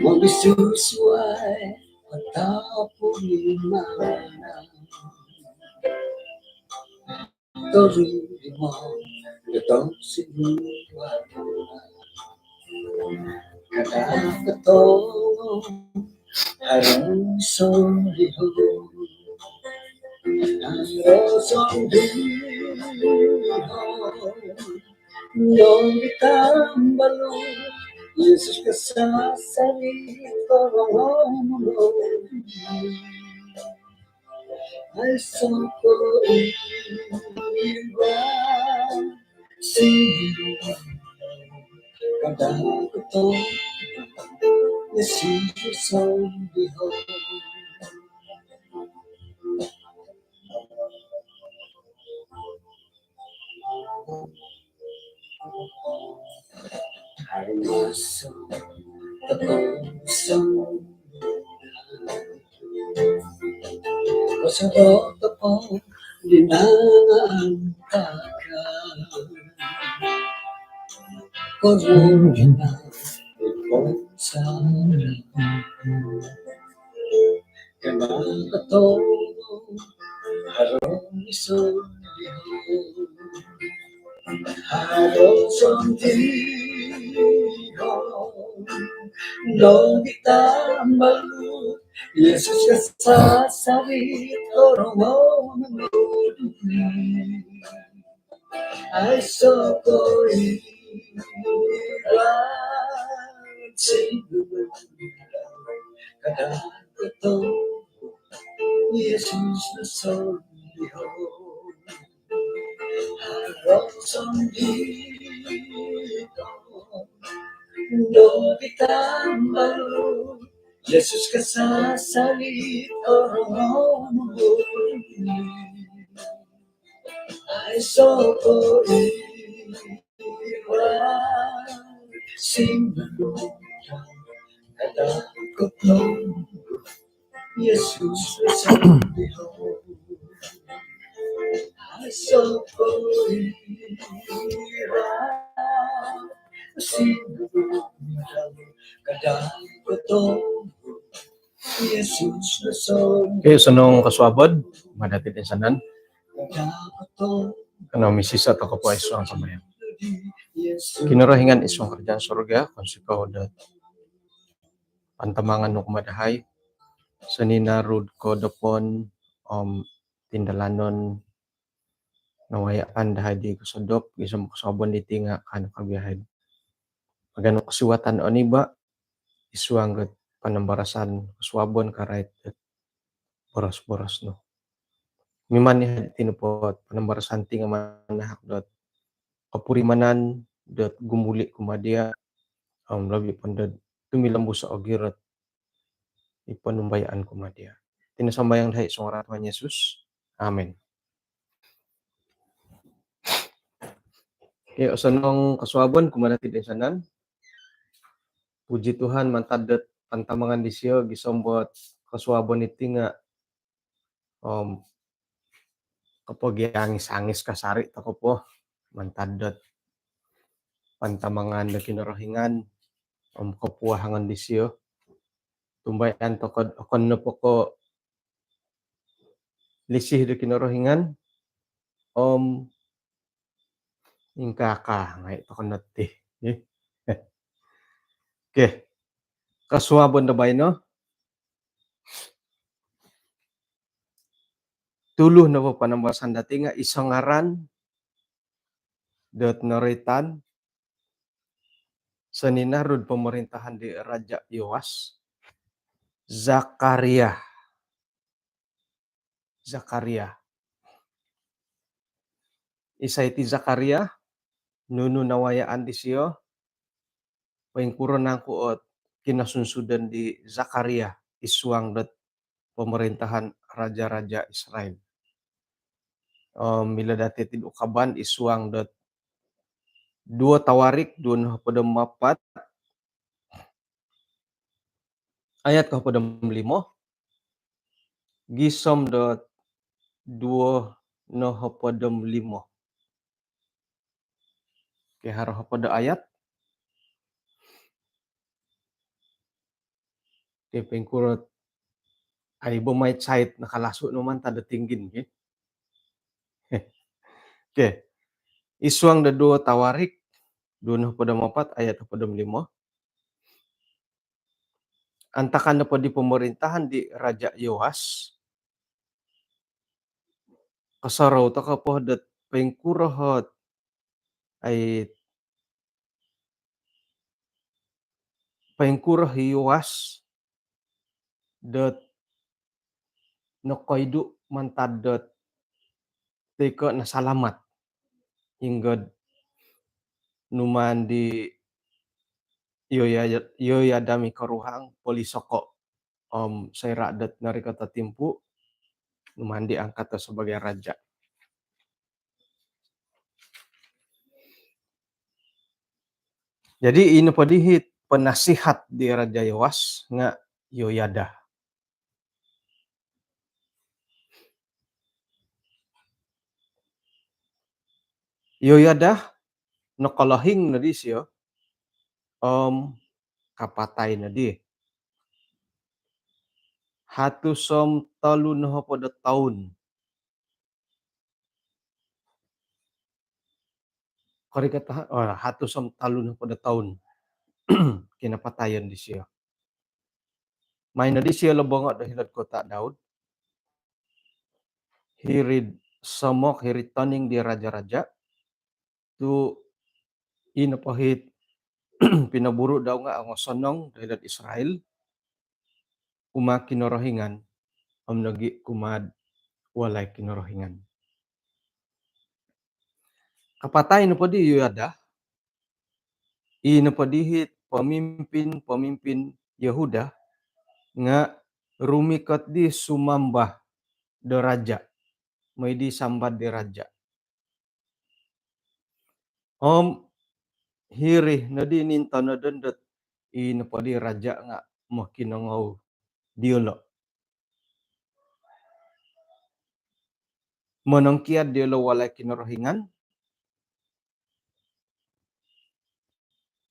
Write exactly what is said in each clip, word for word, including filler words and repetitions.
Mobisusuai patapun mana tori mo getong sinuan kada ketong harus soliho. Harus soliho. Nong ditambal Yesus kasasari korong-korong. Ai soko iwa si kada ketong Yesus soliho. Harus tepuk semua. Kosoro tepuk di nangan takan. Korona tepuk sana. Kena ketong harus soliho. Harus soliho. Nong ditambal Yesus kasasari korong-korong. Ai soko iwa si kada ketong Yesus soliho. Harus soliho. Nong ditambal Yesus kasasari korong-korong. Ai soko iwa si kada ketong Yesus soliho. Ai soko iwa si kada ketong Yesus soliho. Okey, osonong kosuabon kumaa dati toinsanan. Kanou misiso tokou po id suang sambayang. Kinorohingan id suang kerajaan surga, kounsikou do pantamangan nu kumaa dahai soninaru do koodopon om tindalanon nawayaan dahai di kosodop gisom kosuabon diti nga kaanu kobio dahai maganu kosiwatan oniba id suang dot panambarasan kosuabon karait dot boros-boros nu. Mimang i hiti nopo panambarasan ti nga manahak dot kopurimanan dot gumuli kumaa dia om lobi po dot tumilombus ogirot i ponumbayaan kumaa dia. Iti no sambayang dahai id suang ngaran Tuhan Yesus. Amin. Okey, osonong kosuabon kumaa dati toinsanan. Puji Tuhan mantad dot pantamangan disio gisom dot kosuabon iti nga om kopogiangis-angis kasari tokou po mantad dot pantamangan do Kinorohingan om kopuahangan disio. Tumbayaan tokou okon nopo ko lisih do Kinorohingan om ingkaa-kaa ngai tokou no ti. Okey. Kosuabon do baino. Tulu nopo panambarasan dati nga iso ngaran dot noroitan soninaru do pomorintahan di Raja Yoas, Zakaria. Zakaria. Isai iti Zakaria? Nunu nawayaan disio? Poingkuro nangku ot kinosunsudon di Zakaria id suang dot pomorintahan raja-raja Israel? Om milo dati id ukaban id suang dot duo Tawarik duo nohopod om apat ayat kohopod om limo gisom dot duo nohopod om limo. Okey, haro hopod do ayat. Okey, poingkuro, ai bo mai cait nakalasu no mantad do tinggin, okey. Okey. Id suang do duo Tawarik, duo nohopod om apat ayat hopod om limo. Antakan nopo di pomorintahan di Raja Yoas, kosorou toko po dot poingkuro ot, ai, poingkuro i Yoas dot nokoidu mantad dot toi ko nasalamat. Hinggo numaan di Yoya-, Yoyada mikoruhang polisoko. Om soira dot norikot o timpu, numaan di angkat o sebagai raja. Jadi, ino po dii penasihat di Raja Yoas nga Yoyada. Yoyada, nokolohing nodi isio, om kapatai nodi. Hatus om tolu nohopod o toun. Korikot, oh, hatus om tolu nohopod o toun kinapatayon disio. Maan nodi isio lobongo do hilo'd kota Daud, hiri'd somok, hiri'd toning di raja-raja, tu ino po it pinoburu dau nga ongosonong do hilo'd Israel, kumaa Kinorohingan, om nogi kumaa'd walai Kinorohingan. Kapatai nopo di Yoyada, ino po dii pemimpin-pemimpin Yohuda nga rumikot di sumambah do raja, mooi di sambad di raja. Om hiri nodi nintanodon dot ino po di raja nga mokinongou diolo. Monongkiad diolo walai Kinorohingan,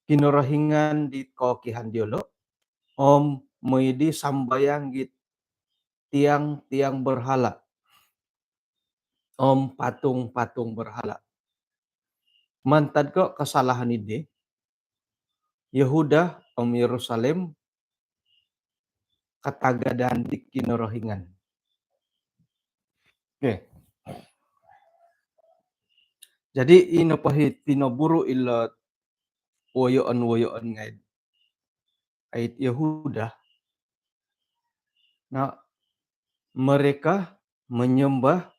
kinorohingan di kookihan diolo, om mooi di sambayang dit tiang-tiang berhala, om patung-patung berhala. Mantad ko kesalahan dii, Yohuda om Yorusalim katagadan di Kinorohingan. Okey. Jadi, ino po it pinoburu ilo woyoon-woyoon ngai, ai, Yohuda. Nah, mereka menyembah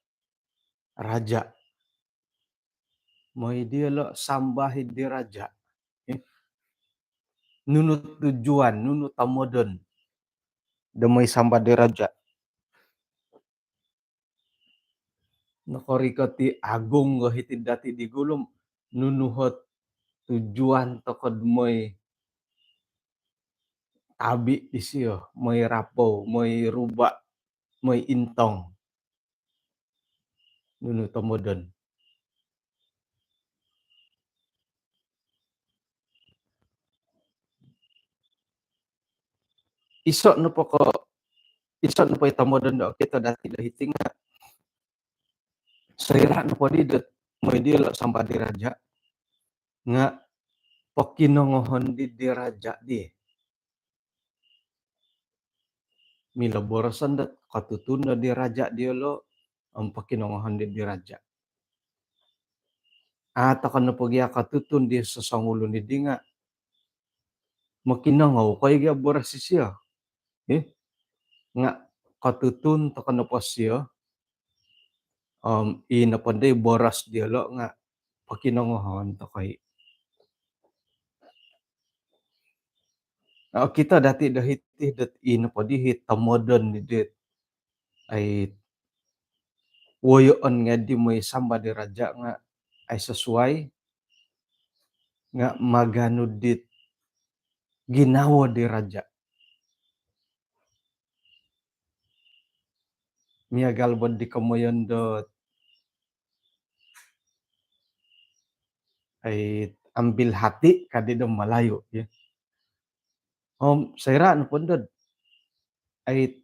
raja. Mooi diolo sambah di raja. Eh. Nunu tujuan, nunu tomodon do mooi sambah di raja? Nokorikot i agung ko hiti dati di gulu, nunu ot tujuan toko do mooi tabi disio, mooi rapou, mooi ruba, mooi intong? Nunu tomodon? Iso nopo ko, iso nopo i tomodon do okito dati do hiti nga, soira nopo di dot mooi diolo sambah di raja, nga pokinongohon di di raja di. Milo boroson dot kotutun no di raja diolo, om pokinongohon di di raja. Aa toko nopo gia kotutun di sosongulun dii nga, mokinongou koi gia boros disio? Eh? Nga kotutun toko nopo sio, om ino po di boros diolo nga pokinongohon toko i. Okito dati do hiti dot ino po dii tomodon di dit, ai, woyoon ngai di mooi sambah di raja nga, ai, sesuai nga maganu dit ginawo di raja. Miagal bo di komoyon dot ai ambil hati kadi do Malayu, ya. Om soira nopo dot ai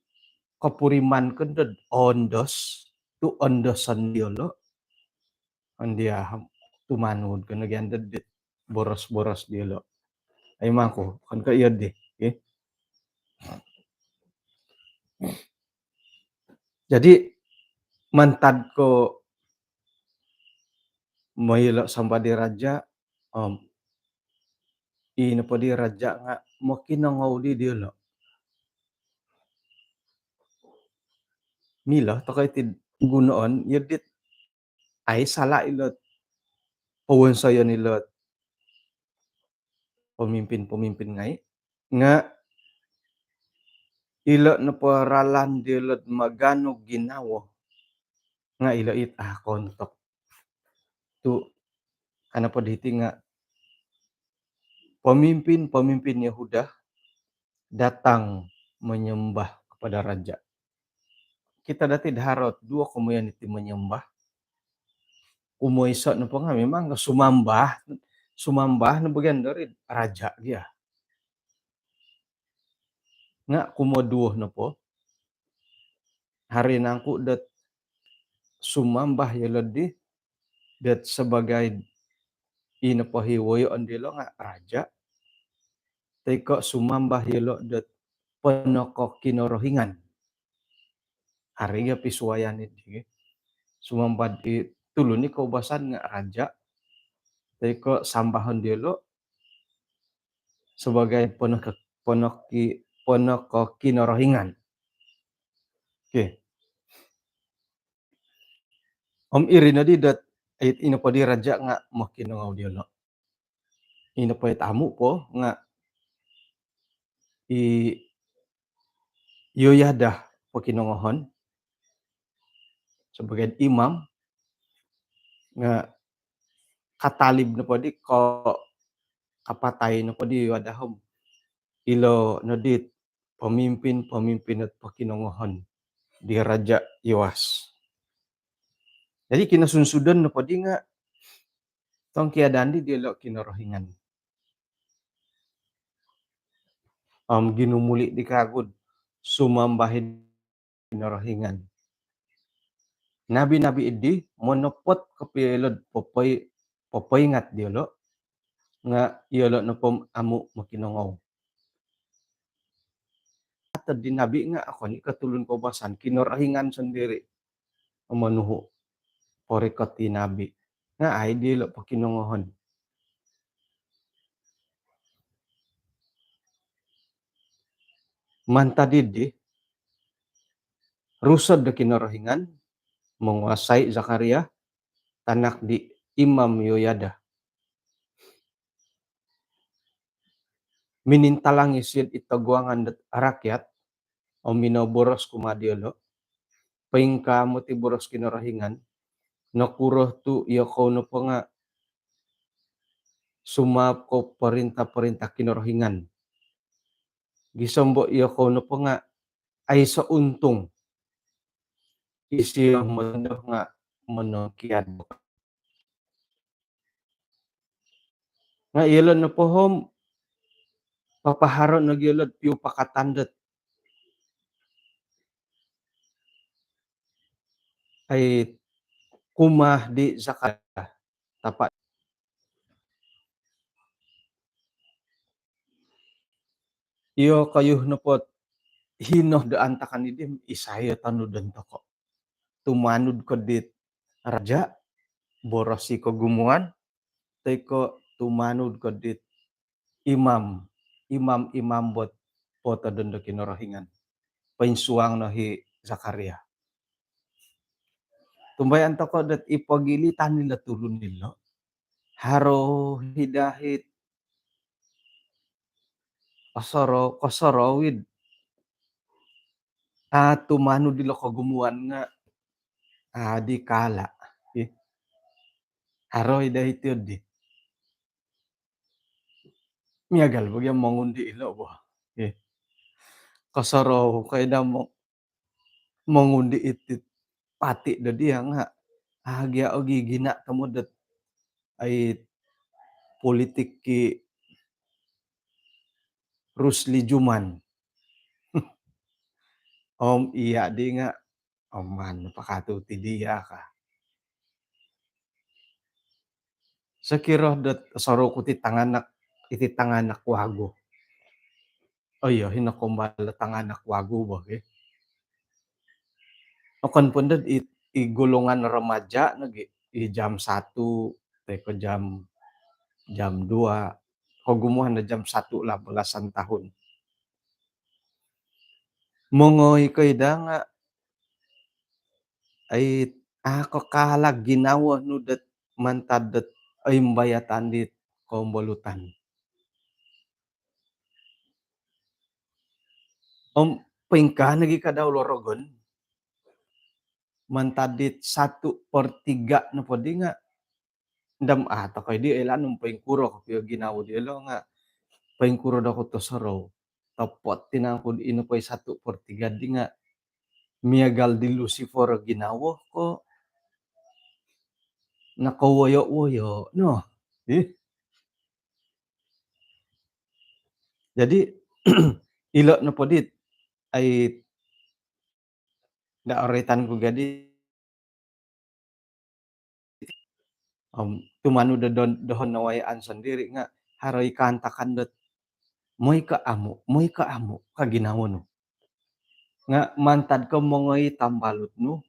kopuriman ko dot ondos, tu ondoson diolo. Andia tumanud ko nogi dot boros-boros diolo. Ai mangku, kan ko iyo di, ya. Jadi, mantad ko moilo sambah di raja, om, i nopo di raja nga mokinongou di diolo. Milo tokou iti gunoon, iyo dit ai sala ilot powonsoyon ilot pemimpin-pemimpin ngai, nga ilo nopo ralan diolot maganu ginawo nga ilo it akontok. Tu, kano po diti nga pemimpin-pemimpin Yehuda datang menyembah kepada raja. Kita dati daharot duo komoyon iti menyembah. Kumoiso nopo nga memang sumambah, sumambah no bagian dari raja dia. Nga kumoduo nopo, haro nangku dot sumambah yolo di dot sebagai i nopo i woyoon diolo nga raja, toi ko sumambah yolo dot ponoko Kinorohingan. Haro gia pisuayan di, sumambah di tulun i koubasan nga raja, toi ko sambahon diolo sebagai ponoko, ponoki, ponoko Kinorohingan. Okey. Om iri nodi dot, eh, i nopo di raja nga mokinongou diolo. I nopo it amu po nga i Yoyada pokinongohon sebagai imam, nga katalib nopo di ko kapatai nopo di Yoyada om ilo nodi pemimpin-pemimpin ot pokinongohon di Raja Yoas. Jadi kinosunsudon nopo di nga tongkiadan di diolo Kinorohingan. Om ginumuli di kagu do sumambah id Kinorohingan. Nabi-nabi di monopot kopio ilo do popoi-, popoingat diolo, nga yolo nopo om amu mokinongou. Atau di nabi nga okon i ko tulun koubasan, Kinorohingan sendiri monuhu porikot i nabi. Nga ai diolo pokinongohon. Mantad di, Rusod do Kinorohingan monguasai Zakaria, tanak di Imam Yoyada. Minintalang isio id toguangan dot rakyat, om minoboros kumaa diolo, "Poingkaa moti boros Kinorohingan, nokuro tu iyokou nopo nga sumaap ko perintah-perintah Kinorohingan? Gisom bo iyokou nopo nga aiso untung, isio mondo nga monongkiad." Nga yolo nopo om papaharo nogi yolo piupakatan dot ai kumaa di Zakaria, tapa iyokoyu nopo hino do antakan di, isai o tonudon tokou? Tumanud ko dit raja, boros i kogumuan, toi ko tumanud ko dit imam, imam-imam dot potodon do Kinorohingan? Poinsuang no i Zakaria. Tumbayaan tokou dot i pogilitan dilo tulun dilo, haro i dahit osorou, kosorou id, a, tumanud dilo kogumuan nga, a, di kala. Ih. Haro i dahit iyo di. Miagal bo gia mongundi ilo bo. Ih. Kosorou ko id amo mongundi iti pati do dia nga agia ogi gina tomod dot ai politik ki Rusli Juman. Om iya di nga, om maan pakatu ti dia ka. Sokiro dot sorou ku ti tanganak, iti tanganak wagu. Oh iyo, hino kombal tanganak wagu bo, eh. Okon pun dot i, i golongan remaja nogi, i jam satu, toi ko jam, jam dua, kogumuan do jam satu lah belasan tahun. Mongoi ko ida nga, ai, a ko kalag ginawo nu dot mantad dot oimbayatan dit kombolutan. Om pingkaa nogi ka dau lorogon. Mantad dit satu per tiga nopo di nga, ndam a tokoi di ilo nung poingkuro kopio ginawo di ilo nga poingkuro doku tosorou. Topot tinangkud ino poi satu per tiga di nga miagal di Lucifer ginawo ko nokowoyo-woyo no. Ih. Jadi ilo nopo dit ai nda oritan ku gadi. Om tumanud do dohon nawayaan sondiri nga haro i kaantakan dot moi ka amu, moi ka amu ka ginawo nu. Nga mantad ko mongoi tambalut nu,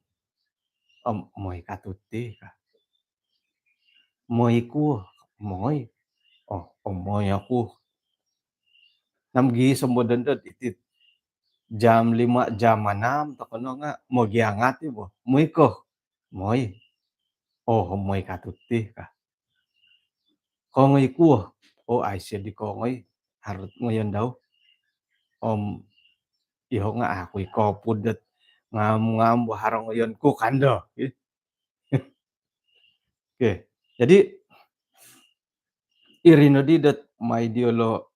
om moi ka tuti ka. Moi ku, moi. Oh, om moi aku. Nam gi sombodon dot iti jam lima, jam enam tokono nga mogiangat i bo. Moi ko, moi. Oh, moi ka tuti ka. Kongoi ku. Oh, aiso di kongoi. Harut ngoyon dau. Om iho nga aku i kopudot ngam-ngam bo haro ngoyon ku kando. Okey. Jadi iri no di dot mai diolo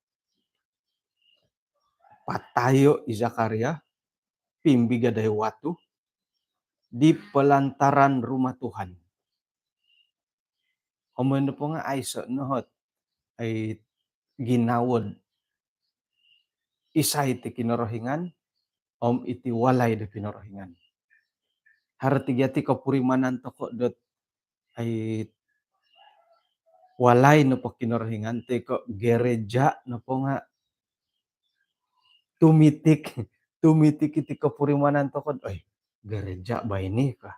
patayo i Zakaria, pimbigadai watu di pelantaran rumah Tuhan. Om nopo nga aiso no hot ai ginawo isai ti Kinorohingan om iti walai do Kinorohingan. Haro tiga ti kopurimanan toko dot ai walai nopo Kinorohingan toi ko gereja nopo nga tumitik, tumitik iti kopurimanan toko dot, oi, gereja ba ini ka.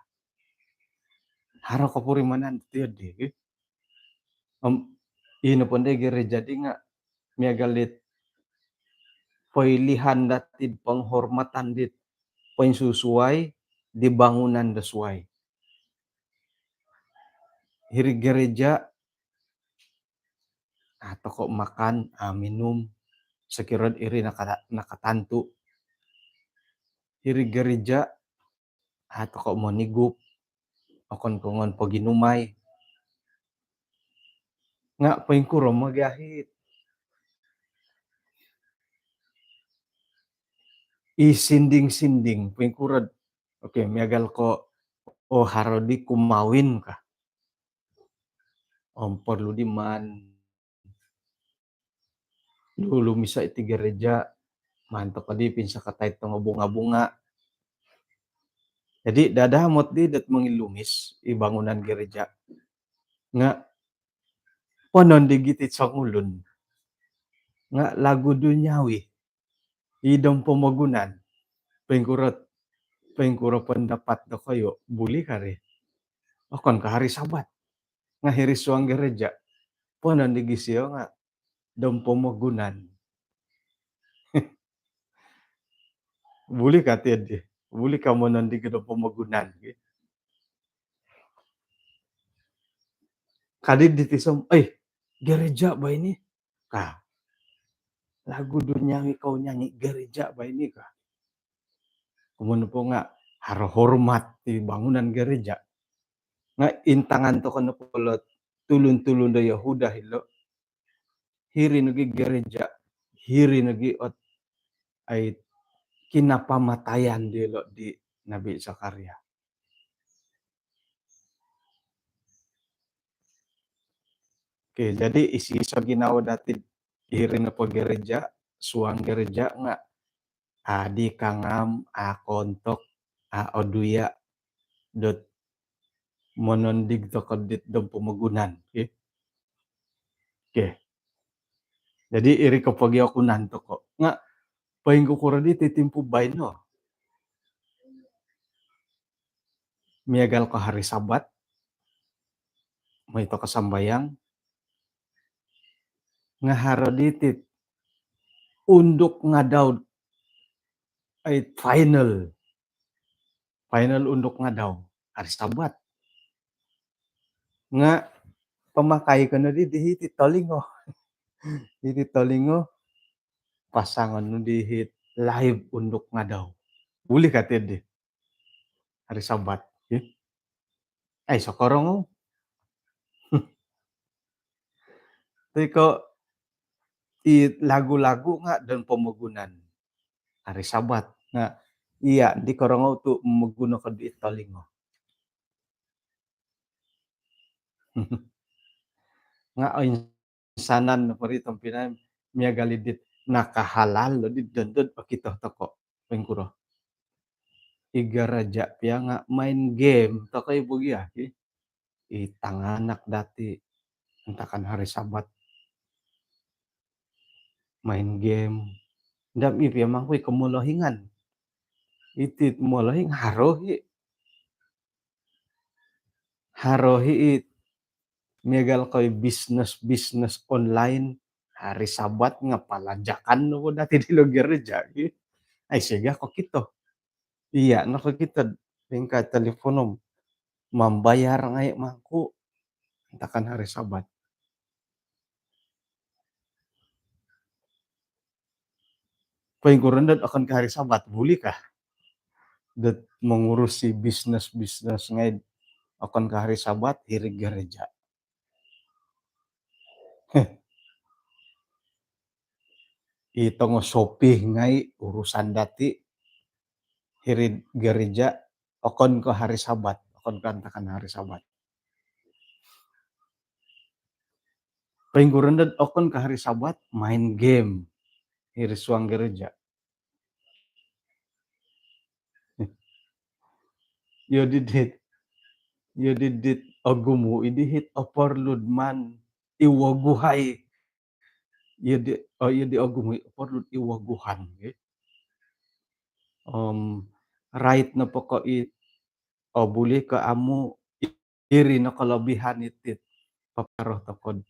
Haro kopurimanan ti di. Om ino pun di gereja di nga miagal dit poilihan dati penghormatan dit poinsusuai di bangunan do suai. Hiri gereja, a toko makan, a minum, sokiro iri nakata-, nakatantu. Hiri gereja, a toko monigup, okon ko ngoyon poginumai. Nga poingkuro mogiahit i sinding-sinding, poingkuro. Okey, miagal ko, oh, haro di kumawin ka. Om perlu di maan lulumis iti gereja, maan toko di pinsakatai tongo bunga-bunga. Jadi dadamot di dot mongilumis i bangunan gereja. Nga ponondigi ti songulun. Nga lagu duniawi i dom pomogunan. Poingkuro, poingkuro pendapat dokoyu, buli kari? Okon ko hari Sabat. Nga hiri suang gereja. Ponondigi sio nga dom pomogunan. Buli ka ti di? Buli ka monondigi dom pomogunan? Kadi di tisom, eh, gereja ba ini? Ka. Lagu duniawi kau nyanyi, gereja ba ini ka. Komoyon nopo nga haro hormat ti bangunan gereja. Nga intangan toko nopo lo tulun-tulun do Yehuda hilo. Hiri nogi gereja, hiri nogi ot ai kinapamatayan diolo di Nabi Zakaria. Okey, jadi iso-iso ginawo dati iri nopo gereja, suang gereja nga adi kangam, a kontok, a oduya dot monondig toko dit dom pomogunan, okey. Okey. Jadi iri ko pogiokunan toko. Nga poingkukuro di ti timpu baino? Miagal ko hari Sabat, moi toko sambayang, nga haro diti Unduk Ngadau, ai, final. Final Unduk Ngadau, hari Sabat. Nga pamakai ko no di, di hiti tolingo. Hiti tolingo, pasangon nu di hiti live Unduk Ngadau. Buli ka ti di hari Sabat, ya? Ai, sokorong. Ti ko i lagu-lagu nga dom pomogunan hari Sabat. Nga iya di korongou tu momoguno ko di tolingo. Nga oinsanan nopo ri tompinai, miagal i dit nakahalal lo di dondo okito toko. Poingkuro? I gereja pia nga main game toko i bogia, ki. I tanganak dati, antakan hari Sabat main game. Dam i pia mangkui ko molohingan. Iti molohing haro i. Haro i it miagal ko i bisnes-bisnes online, hari Sabat nga palanjakan no dati dilo gereja, ki. Ai, sega kokito. Iya no kokito, tingkai telefon om mambayar ngai mangku antakan hari Sabat. Poingkuro dot okon ko hari Sabat, buli ka dot mongurusi bisnes-bisnes ngai okon ko hari Sabat, hiri gereja? Heh. I tongo Shopee ngai urusan dati, hiri gereja okon ko hari Sabat, okon ko antakan hari Sabat. Poingkuro dot okon ko hari Sabat, main game hiri suang gereja. Iyo didit, iyo didit ogumu i dihit, oporlu do maan iwoguhai. Iyo di, oh, iyo di ogumu i oporlu do iwoguhan, ki. Om rait nopo ko i, oh, buli ko amu, iri no kolobihan iti paparo toko do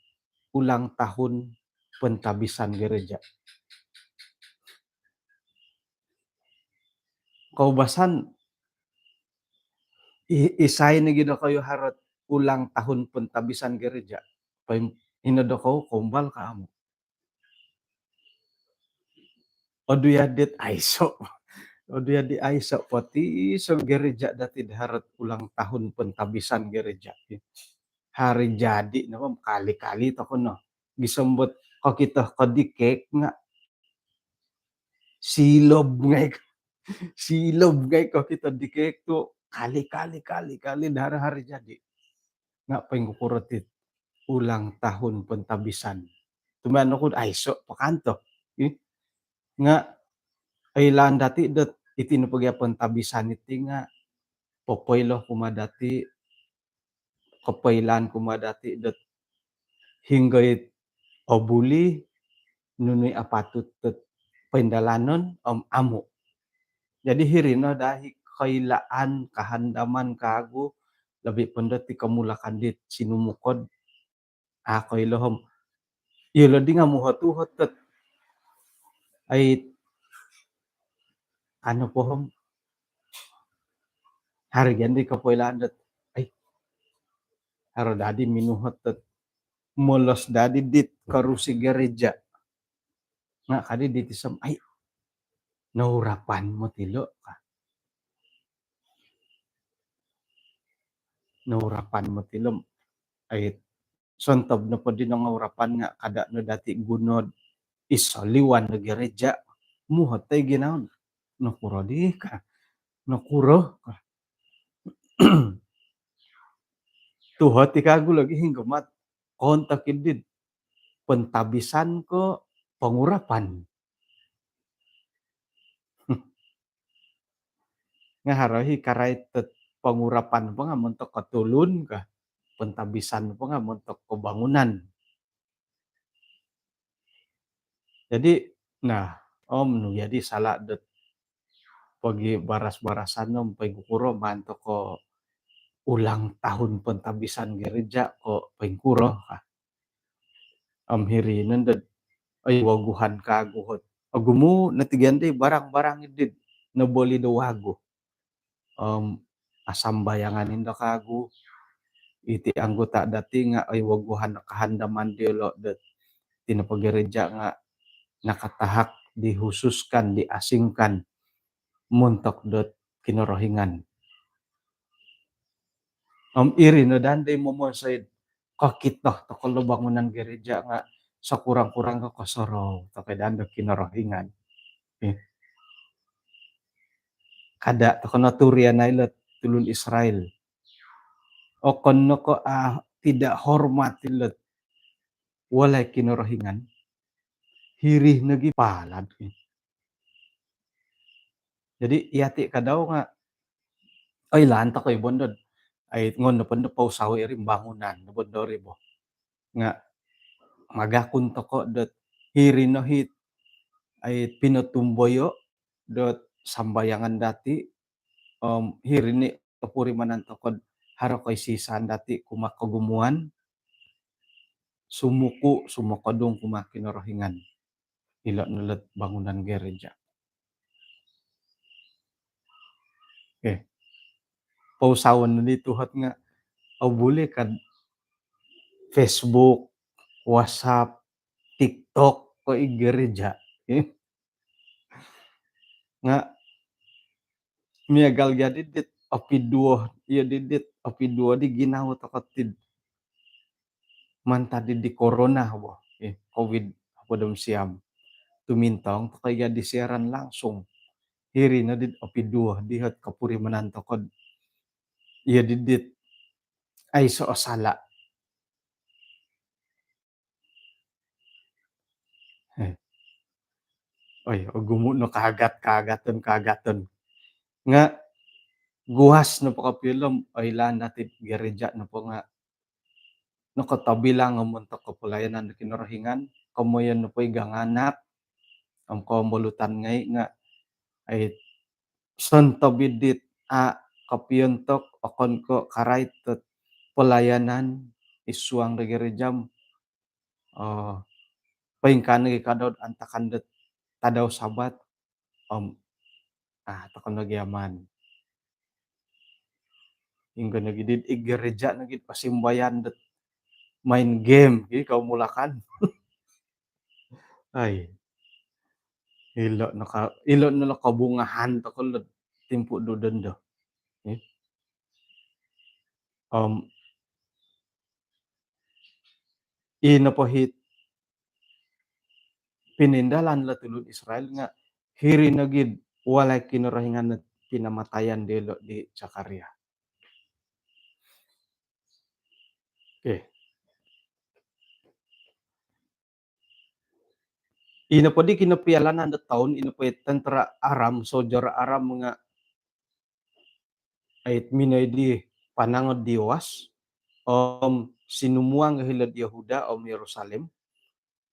ulang tahun pentahbisan gereja. Koubasan, i-, isai nogi dokoyu haro ulang tahun pentahbisan gereja? Poin-, ino dokoyu koumbal ko amu? Odu ya dit aiso. Odu ya di aiso po ti iso gereja dati do haro ulang tahun pentahbisan gereja. Hari jadi no kali-kali toko no. Gisom dot kokito ko di kek nga silob ngai, silob ngai kokito di kek tu kali-kali, kali-kali do hari-hari jadi. Nga poingkukuro ti ulang tahun pentahbisan? Tumbaya no ku do aiso po kanto. Ih. Nga oilaan dati dot iti nopo gia pentahbisan iti nga popoilo kumaa dati, kopoilaan kumaa dati dot hinggo it obuli, nunu i apatut dot poindalanon om amu. Jadi hiri no daa i koilaan, kahandaman kawagu, lobi po dot i komulakan dit sinumukod. A koilo om iyolo di nga muhot-uhot dot, ai, anu po om, haro gia di kopoilaan dot, ai, haro dadi minuhot dot molos dadi dit korusi gereja. Nga kadi di tisom, ai, nourapan moti lo ka. Nourapan moti lo. Ai, sontob nopo di nourapan nga kada no dati guno do iso liwan do gereja. Muhot toi ginawo. Nokuro di ka. nokuro ka. Tuhot i kagu lagi hinggo mat. Kontak idit. Pentabisan ko pengurapan. Nga haro hi karait dot pengurapan po nga montok ko tulun ka, pentabisan po nga montok ko bangunan. Jadi, nah, om nu jadi sala dot pogi baras-barasan om poingkuro maan toko ulang tahun pentabisan gereja ko poingkuro ka. Om hiri nondo, oi waguhan kagu hot. Ogumu no tigian di barang-barang idit noboli do wagu. Om asambayangan indo kagu. Iti anggota dati nga oi waguhan kahandaman diolo dot iti nopo gereja nga nakatahak, dihususkan, diasingkan montok dot Kinorohingan. Om iri no dan di momonsoi kokito toko lo bangunan gereja nga sekurang-kurang ko kosorou toko dan do Kinorohingan. Eh. Kada toko no turian ai lo tulun Israel. Okon no ko ah, tidak hormat ilo walai Kinorohingan. Hiri nogi palad. Jadi iyati kadau nga oilaan toko i bondod. Ai ngon no pondo pausawi iri bangunan no bondo ri bo. Nga magakun toko dot hiri no hit ai pinotumboyo dot sambayangan dati, om hiri ni topurimanan toko haro koisisaan dati kumaa kogumuan, sumuku, sumokodung kumaa Kinorohingan. Ilo no lot bangunan gereja. Eh, pausawan no di tuhot nga, au buli kad Facebook, WhatsApp, TikTok ko i gereja. Eh. Nga miagal gia didit opiduo, iyo didit opiduo di ginawo toko tid mantad di corona bo, eh, covid apa dom siam. Tumintong toko gia di siaran langsung. Hiri no dit opiduo dihot kopurimanan toko iyo didit aiso sala. Eh. Oi, ogumu no kaagat, kaagaton, kaagaton. Nga guas nopo kopio lo om oilaan dati gereja nopo nga nokotobilang om montok kopelayanan do Kinorohingan, komoyon nopo i ganganak om kombolutan ngai nga ai sontob idit a kopiontok okon ko karait dot pelayanan id suang do gereja om, eh, poingkaa nogi kadau antakan dot tadau Sabat om ah toko nogi aman. Inggo nogi dit i gereja nogi pasimbayan dot main game gi kaumulakan. Ai. Ilo no ka, ilo no lo kobungahan toko lo timpu do dondo. Eh. Om i nopo hit pinindalan lo tulun Israel nga hiri nogi walai Kinorohingan no pinamatayan diolo di Zakaria. Okay. I nopo di kinopialanan do toun, i nopo i tentera Aram, soldier Aram nga ait minoi di panangod di Yoas om sinumuang hilo'd Yehuda om Yerusalem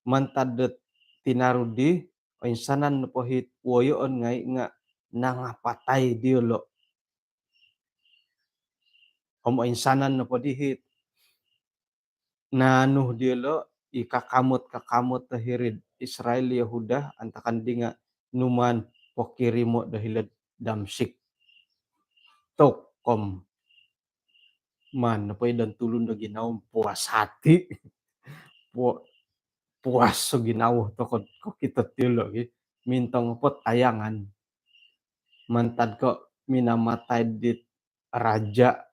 mantad dot tinaru di oinsanan nopo hit woyoon ngai nga nangapatai diolo. Om oinsanan nopo di hit naanu diolo i kakamot-kakamot do hiri'd Israel, Yehuda, antakan di nga numaan pokirimo do hilo'd Damsik. Tokom maan nopo i don tulun do ginawo puas hati. Pu-, puas o ginawo toko kokito diolo gi. Mintong po tayangan. Mantad ko minamatai dit raja.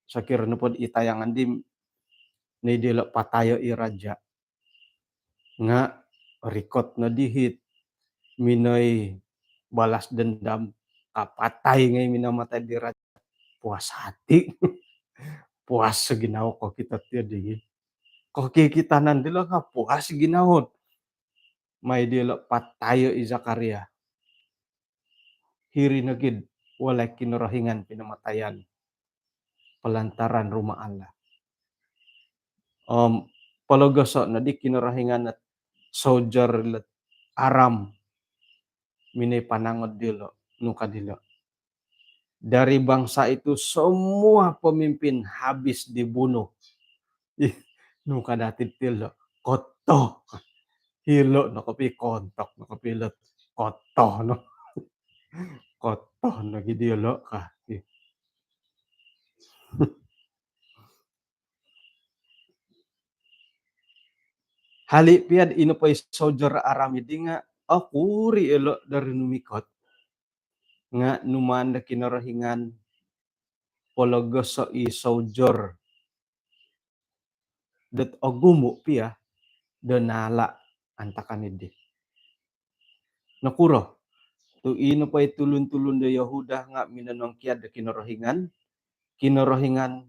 Sokiro nopo i tayangan di ni diolo patayo i raja. Nga rikot no di hit minoi balas dendam kapatai ngai minamatai di raja. Puas hati. Puas ginawo kokito tiyo di. Kokikitanan dilo nga puas ginawo. Mai dilo patayo i Zakaria. Hiri nogi walai Kinorohingan pinamatayan. Pelantaran rumah Allah. Om pologoso no di Kinorohingan ot soldier lot Aram. Minoi panangod dilo, nu ka dilo. Dari bangsa itu semua pemimpin habis dibunuh. Ih, nu ka dati dilo. Koto. Hilo no kopi kontok no kopi lot. Koto no. Koto no gi dilo ka. Ih. Hali piad ino po i soldier Aram idi nga okuri ilo dari numikot. Nga numaan do Kinorohingan pologoso i soldier dot ogumu pia do naala antakan idi. Nokuro? Tu ino po i tulun-tulun do Yehuda nga minonongkiad do Kinorohingan, Kinorohingan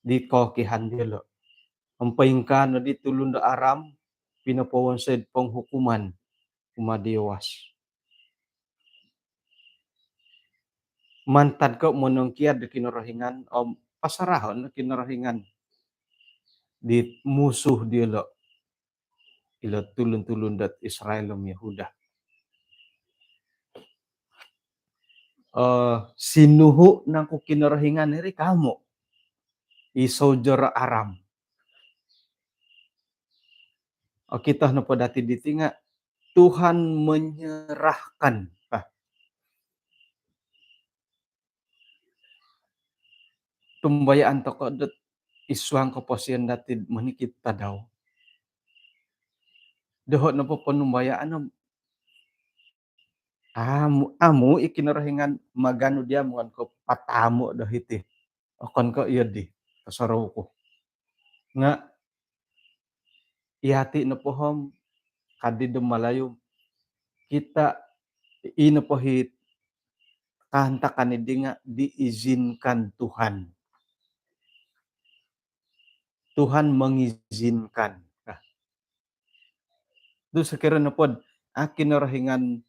di kokihan dilo. Om poingkaa no di tulun do Aram pinopowonsoi penghukuman kumaa di Yoas. Mantad ko monongkiad do Kinorohingan om pasarahon do Kinorohingan di musuh dilo. Ilo tulun-tulun dot Israel om Yehuda. Eh, sinuhu nangku Kinorohingan iri kamu i soldier Aram. Okito nopo dati diti nga Tuhan menyerahkan. Ah. Tumbayaan toko dot id suang koposion dati monikid tadau. Doho nopo ponumbayaan om amu, amu i Kinorohingan maganu dia muan ko patamu do hiti. Okon ko iyo di, kosorou ku. Nga iyati nopo om kadi do Malayu, kita ino po hiti kaantakan idi nga diizinkan Tuhan. Tuhan mengizinkan. Nah, tu sokiro nopo dot a Kinorohingan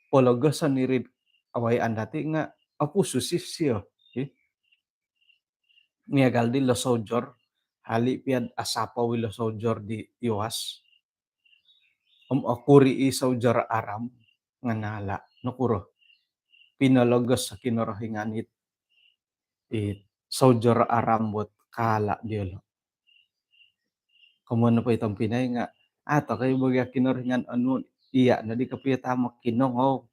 pologoson iri awayaan dati nga opusus isio. Ih. Miagal dilo soldier, hali piad asapou ilo soldier di Yoas. Om okuri i soldier Aram nga naala. Nokuro? Pinologos Kinorohingan it, it soldier Aram buat kaala diolo. Komoyon nopo i tompinai nga, ah, tokoi bagi Kinorohingan onu, iya nodi kopio tama kinongou.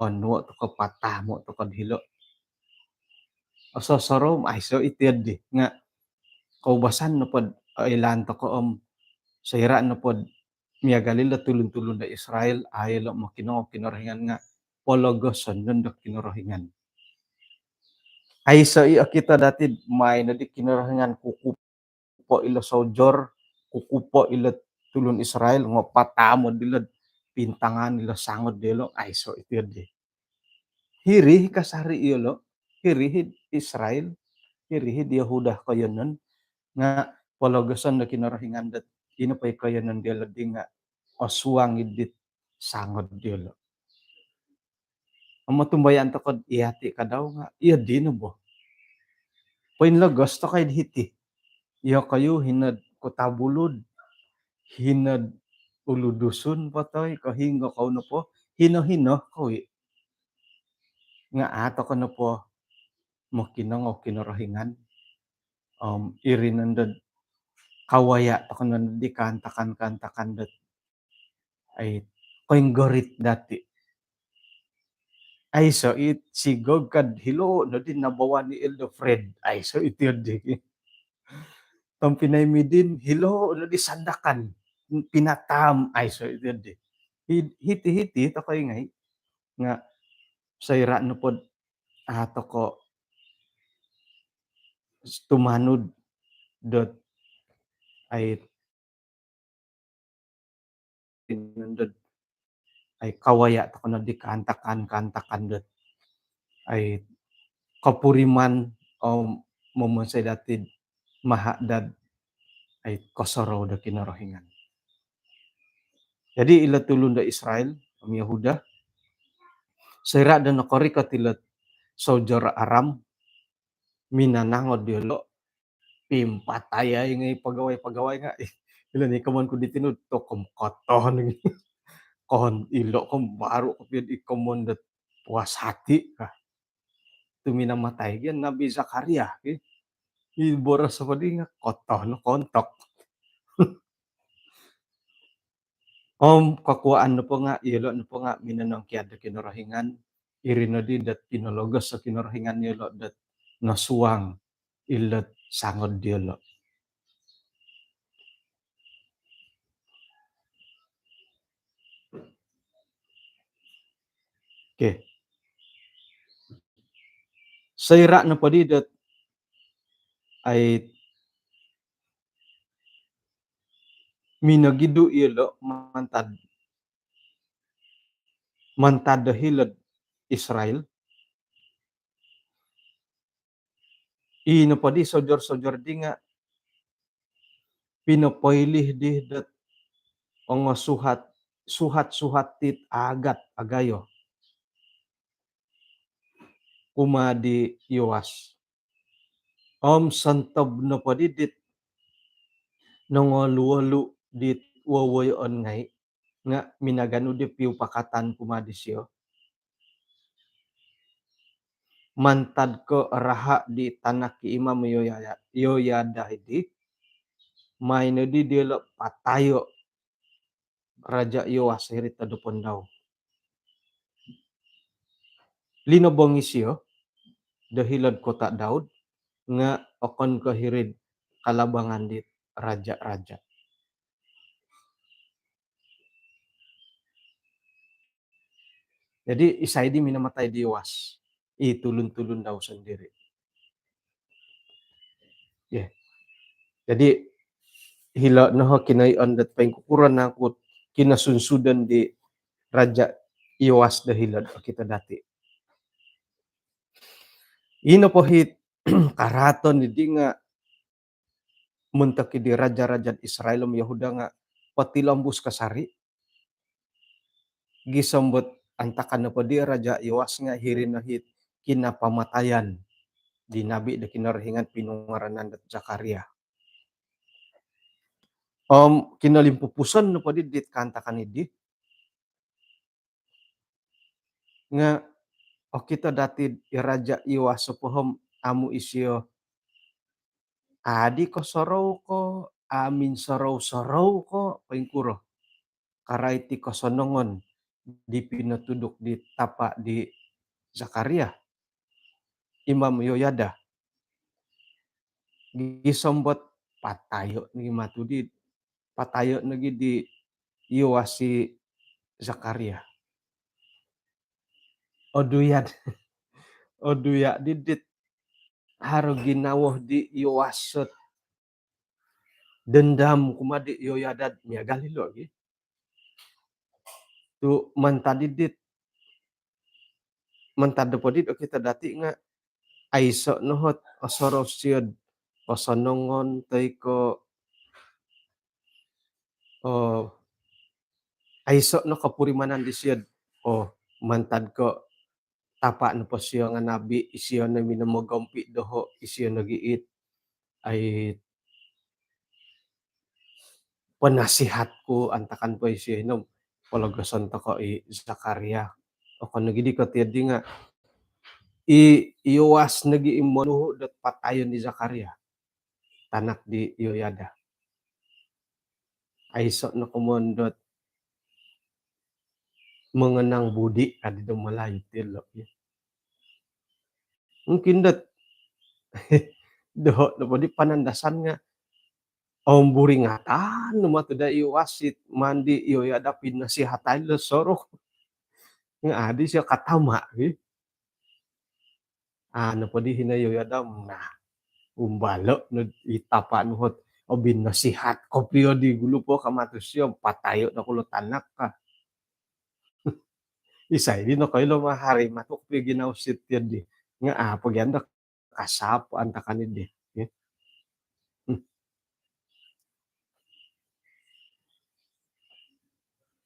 Onuo toko patamu toko dilo. Ososorou aiso iti di nga koubasan nopo dot oilaan toko om soira nopo dot miagal ilo tulun-tulun do Israel, ai ilo mokinongou Kinorohingan nga pologoson nondo Kinorohingan. Aiso i okito dati dot mai nodi Kinorohingan kukup kukupo ilo soldier, kukupo ilo tulun Israel, ngo patamu dilo, pintangan ilo sangod dilo, aiso iti di. Hiri hi kasari iyolo, hiri hi Israel, hiri hi Yehuda koiyonon, nga pologoson do Kinorohingan dot ino po i koiyonon diolo di nga osuang id dit sangod diolo. Om otumbayaan toko dot iyati kadau nga, iyo dino bo. Poinlogos toko id hiti. Iyokoyu hino dot Kota Belud, hino dot Ulu Dusun po toi, ko hinggo kou nopo, hino-hino kou i. Nga a toko nopo mokinongou Kinorohingan. Om iri nondo dot kawaya toko nondo di kaantakan-kaantakan dot ai, koinggorit dati. Aiso it sigog kad hilo nodi nabawa ni Elder Fred. Aiso iti di. Tompinai Midin hilo nodi Sandakan. Pinatam, aiso iti di. Hi-, hiti-hiti toko i ngai. Nga soira nopo dot a toko tumanud dot ai nondo dot ai kawaya' toko' noddi kaantakan-kaantakan dot ai kopuriman om momonsoi dati'd maha' dad ai kosorou do Kinorohingan. Jadi ilo tulun do Israel om Yehuda, soira' do nokorikot ilo soldier Aram, minanangod diyolo', pimpatayai ngai' pagawai-pagawai nga' ilo ni komoyon ku diti nu tokom koton. Kon ilo' kom baru' kopio di komoyon dot puas hati ka. Tu minamatai gia Nabi Zakaria ki. I boros apa di nga' koton, kontok. Om kokuwaan nopo nga' iyolo' nopo nga' minonongkiad do Kinorohingan, iri noddi dot pinologos do Kinorohingan iyolo' dot nosuang ilo'd sangod diyolo'. Okey. Soira' nopoddi dot ai minogidu' iyolo' mantad, mantad do hilo'd Israel, i nopoddi soldier-soldier di nga' pinopoilih di dot ongo suhat, suhat-suhat dit aagat agayo kumaa di Yoas. Om sontob nopoddi dit nongolu-olu dit wowoyoon ngai' nga' minaganu di piupakatan kumaa disiyo. Mantad ko' raha' di tanak i Imam Yoya-, Yoyada iddi, mai noddi diyolo' patayo' Raja' Yoas hiri'd todopon dau. Linobong isiyo do hilo'd kota' Daud nga' okon ko' hiri'd kalabangan dit raja'-raja'. Jadi isai di minamatai di Yoas? I tulun-tulun dau sondiri'. Okey. Jadi hilo' noho kinoiyonon dot poingkukuro nangku' kinosunsudon di Raja' Yoas do hilo'd okito dati'. Ino po hit karaaton iddi nga' montok i di raja-raja'd Israel om Yohuda nga' potilombus kasari'. Gisom dot antakan nopo di Raja' Yoas nga' hiri no hit kinapamatayan di nabi do Kinorohingan pinungaranan dot Zakaria. Om kinolimpupuson nopo di dit kaantakan iddi nga' okito dati'd i Raja' Yoas nopo om amu' isiyo adi kosorou ko', aminsorou-sorou ko', poingkuro. Karait i kosonongon di pinotuduk di tapa' di Zakaria, Imam Yoyada. Gisom dot patayo' nogi matu di, patayo' nogi di Yoas i Zakaria. Oduya', oduya' di dit haro ginawo di Yoas dot dendam kumaa di Yoyada, miagal ilo' gi. Tu' mantad di dit, mantad nopo dit okito dati' nga' aiso' no hot osorou siyo'd kosonongon toi ko', oh, aiso' no kopurimanan disiyo'd, oh, mantad ko' tapa' nopo siyo nga' nabi, isiyo no minomogompi' doho', isiyo nogi it ai penasihat ku, antakan po isiyo ino pologoson toko' i Zakaria. Okon nogi di ko' tiyo di nga' i Yoas nogi i monuhu' dot patayon i Zakaria, tanak di Yoyada. Aiso' no komoyon dot mengenang budi, ka di do Melayu ti lo'. Mungkin dot doho' nopo di panandasan nga' omburingatan no matu da i Yoas it maan di Yoyada pinasihatai lo' soru. Nga' adi siyo katama' gi. Anu po di hino Yoyada, nah, umbalo' no i tapa' nu hot, obinasihat kopio di gulu po ka matu siyo, patayo' no kulo tanak ka. Isai di nokoilo ma hari matu' kopio ginawo siti di. Nga' a' po gia ndo kasap antakan di.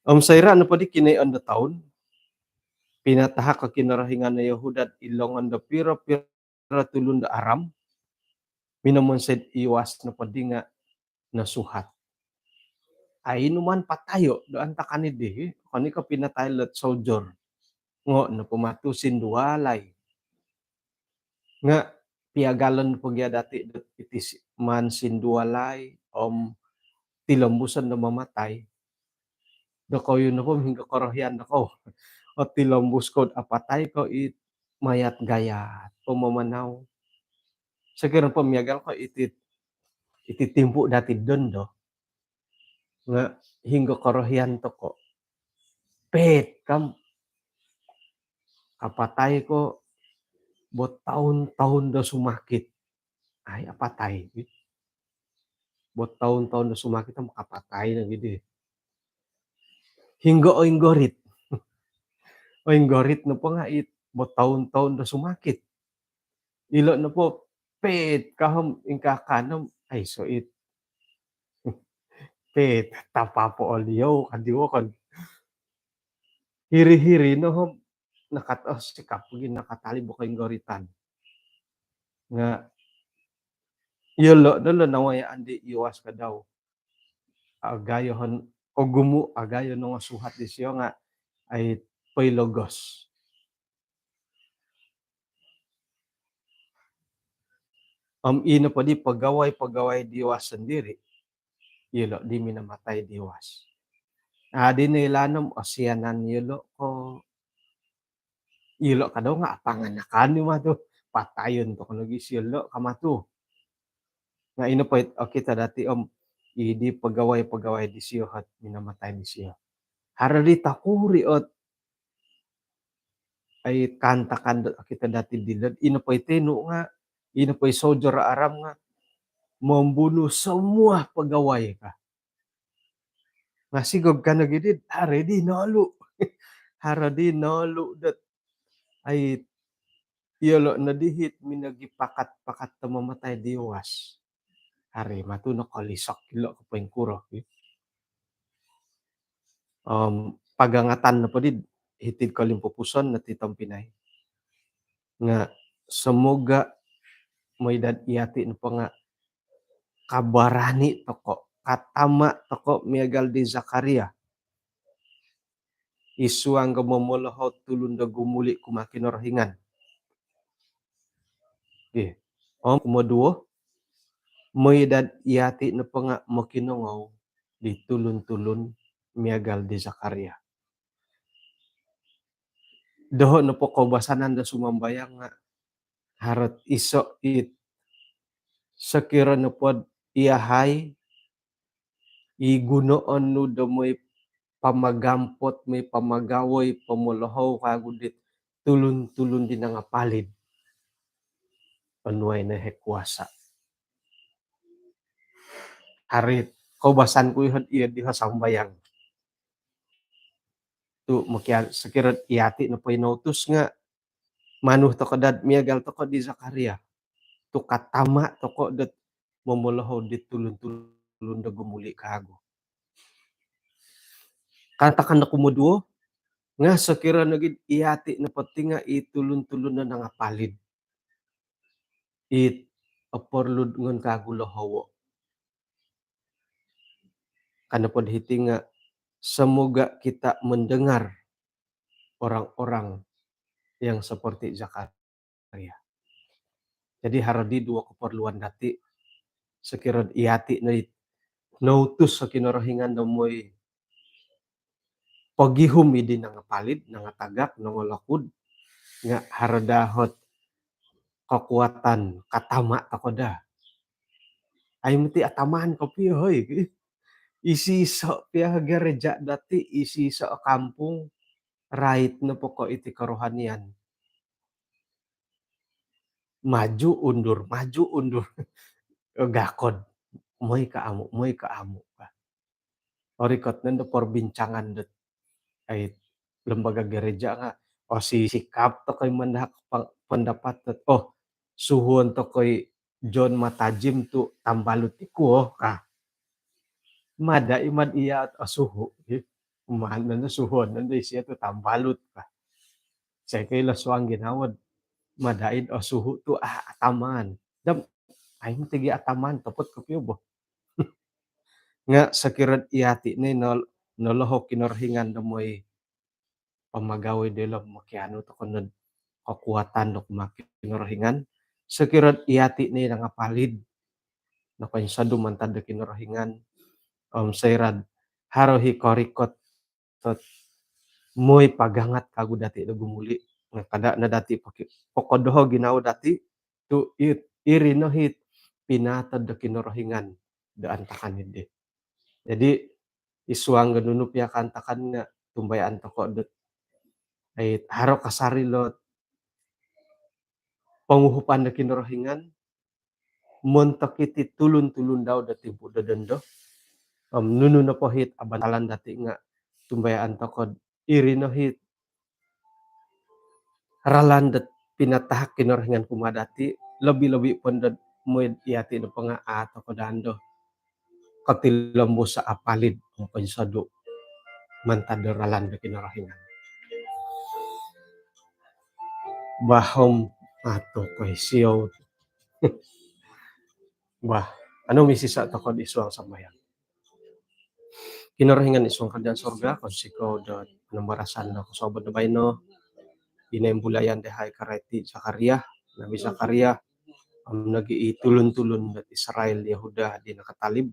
Om soira' nopo di kinoiyoon do toun, pinatahak o Kinorohingan o Yohuda' id longon do piro-piro tulun do Aram, minomonsoi'd Yoas nopo di nga' nosuhat. Ai numaan patayo' do antakan di, okon i' ko' pinatai lot soldier. Ngo' nopo matu' sindualai. Nga' piagalon po gia dati' dot iti maan sindualai om tilombuson do mamatai. Dokoyu nopo hinggo korohian dokoyu o tilombus ko'd apatai ko' it mayat gayat po mamanau. Sokiro po miagal ko' iti, iti timpu' dati' dondo nga' hinggo korohian toko'. Pet kam apatai ko' bertahun-tahun do sumakit. Ai apatai. Bertahun-tahun do sumakit om apatai no gidi. Hinggo oinggorit. Oinggorit nopo nga' it bertahun-tahun do sumakit. Ilo' nopo pet kahom ingkaa kanom aiso it. Pet tapa po olio kadi wokon. Hiri-hiri no hom nakat, oh, sikap gi nakatalib o koinggoritan. Nga' iyolo' no lo nawayaan di Yoas kadau. Agayo hon ogumu', agayo nongosuhat disio nga' ai poilogos. Om ino po di pegawai-pegawai di Yoas sendiri, iyolo' di minamatai di Yoas. Adi noilaan om osianan iyolo' ko' iyolo' kadau nga' apanganakan ni matu'. Patayon toko' nogi siyolo' ka matu'. Nga' ino po it okito dati' om i di pegawai-pegawai disio hot minamatai disio. Haro di tokuri' ot ai kaantakan dot okito dati' dilo'd ino po i tinu' nga' ino po i soldier Aram nga' membunuh semua pegawai ka. Nga' sigog ka nogi di haro di nolu'. Haro di nolu' dot ai iyolo' no di hit minogipakat-pakat do mamatai di Yoas. Haro matu' nokolisok ilo' ko' poingkuro. Om pagangatan nopo di hiti'd kolimpupuson no ti tompinai. Nga' semoga moi dot iyati' nopo nga' kabarani' toko', katama' toko' miagal di Zakaria. Id suang do momolohou tulun do gumuli' kumaa Kinorohingan. Okey. Om kumoduo, moi dot iyati' nopo nga' mokinongou di tulun-tulun miagal di Zakaria. Doho' nopo koubasanan do sumambayang nga' haro ot iso' it sokiro nopod iyahai i gunoon nu do moi pamagampot, moi pamagawoi, pomolohou kagu dit tulun-tulun di nangapalid. Onuai no iyahai kuasa'. Haro it koubasan ku iho' iyo diho sambayang. Tu' mokian sokiro iyati' nopo i noutus nga' manu toko' dot miagal toko' di Zakaria. Tu' katama' toko' dot momolohou di tulun-tulun do gumuli' kagu. Kaantakan do kumoduo, nga' sokiro nogi iyati' nopo ti nga' i tulun-tulun do nangapalid. It oporlu'd ngon kagu lohowo'. Ka nopod hiti nga' semoga kita mendengar orang-orang yang seperti Zakaria. Jadi haro di duo keperluan dati', sokiro iyati' no it noutus o Kinorohingan do moi pogihum i di nangapalid, nangatagak, nongolokud, nga' haro daa hot kekuatan katama' toko' daa. Ai moti atamaan kopio hoi. Iso-iso' pia gereja' dati', iso-iso' kampung, rait nopo ko' iti kerohanian. Maju undur, maju undur. Gakod. Moi ka amu', moi ka amu'. Orikot nondo perbincangan dot ai lembaga gereja nga, oh, si sikap tokoi mandahak pendapat, oh, suhuon tokoi John Matajim tu tambalut iku, oh, ka. Mada imad iya osuhu, eh. Mana no suhuon no isio tu tambalut, ka. Saya kira suang ginawo mada id osuhu tu, ah, ataman. Dam, ai mesti gi ataman, topot kopio boh. Nga sokiro iyati ni nol-, nolohou Kinorohingan do moi pamagawi dilo mokianu tokou nod kekuatan do kumaa Kinorohingan. Sokiro iyati ni nangapalid, nokoinsodu mantad do Kinorohingan, om soira do haro i korikot dot moi pagangat kagu dati do gumuli. Nga kada no dati poki-, pokodoho ginawo dati tu i-, iri no it pinaatod do Kinorohingan do antakan idi. Jadi, id suang do nunu pia kaantakan nga tumbayaan tokou dot, ai, haro kasari ilo ponguhupan do Kinorohingan montok iti tulun-tulun dau do timpu do dondo. Om nunu nopo it abantalan dati nga tumbayaan tokou iri no it ralan dot pinatahak Kinorohingan kumaa dati, lobi-lobi po dot moi iyati nopo nga au tokou daa do kotilombus apalid om poinsodu mantad do ralan do Kinorohingan. Bah, om ato ko isio. Bah, anu misisa tokou id suang sambayang. Kinorohingan id suang kerajaan sorga, kounsikou do pambarasan do kosuabon do baino. Ino imbulayan dahai karaiti Zakaria, Nabi Zakaria, om nogi i tulun-tulun dot Israel, Yehuda di nakatalib.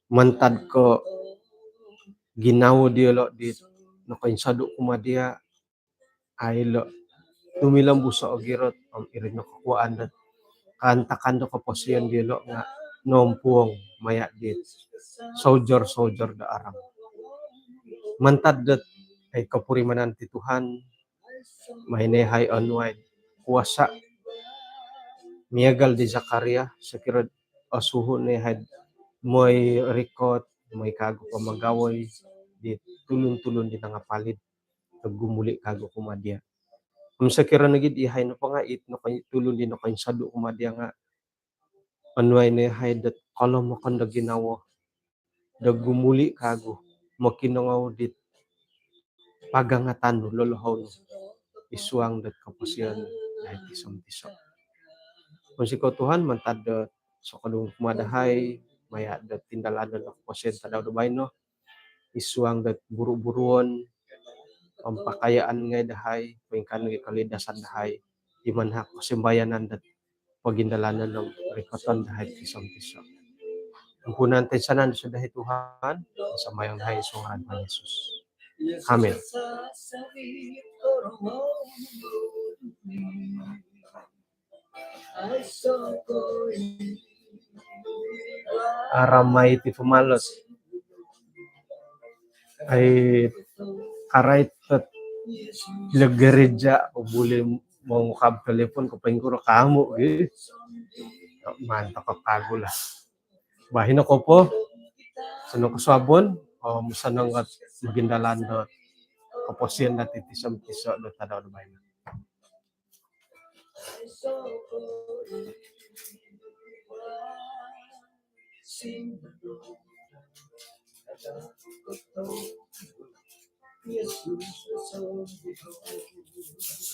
Mantad ko ginawo diolo di nokoinsodu kumaa dia, ai ilo tumilombus ogirot, om iri no kokuaan dot kaantakan do koposion diolo nga nompuong maya di soldier-soldier do Aram. Mantad dot, ai, kopurimanan ti Tuhan, mai no yahai onuai kuasa miagal di Zakaria, sokiro osuhu no yahai moi rikot, moi kagu pamagawi di tulun-tulun di nangapalid do gumuli kagu kumaa dia. Om sokiro nogi di yahai nopo nga it noko-, tulun di nokoinsodu kumaa dia nga onuai no yahai dot kolomokon do ginawo do gumuli kagu mokinongou dit pagangatan nu, lolohou nu id suang dot koposion dahai tiso-tiso. Kounsikou Tuhan mantad dot sokodung kumaa dahai maya dot tindalanon do koposion tadau do baino id suang dot buru-buruon om pakayaan ngai dahai, poingkaa nogi kolidasan dahai di manahak kosimbayanan dot pogindalanon om rikoton dahai tiso-tiso. Ampunan toinsanan dahai Tuhan, sambayang dahai id suang ngaran Tuhan Yesus. Amin. Aramai ti pamalas. Ai, karait tet ilo gereja, buli mongukab telefon ko poingkuro kamu gi. Mantap kagu lah. Bah, ino kopo. Osonong kosuabon, om osonong ot mogindalan dot koposion dati tiso-tiso dot tadau do baino.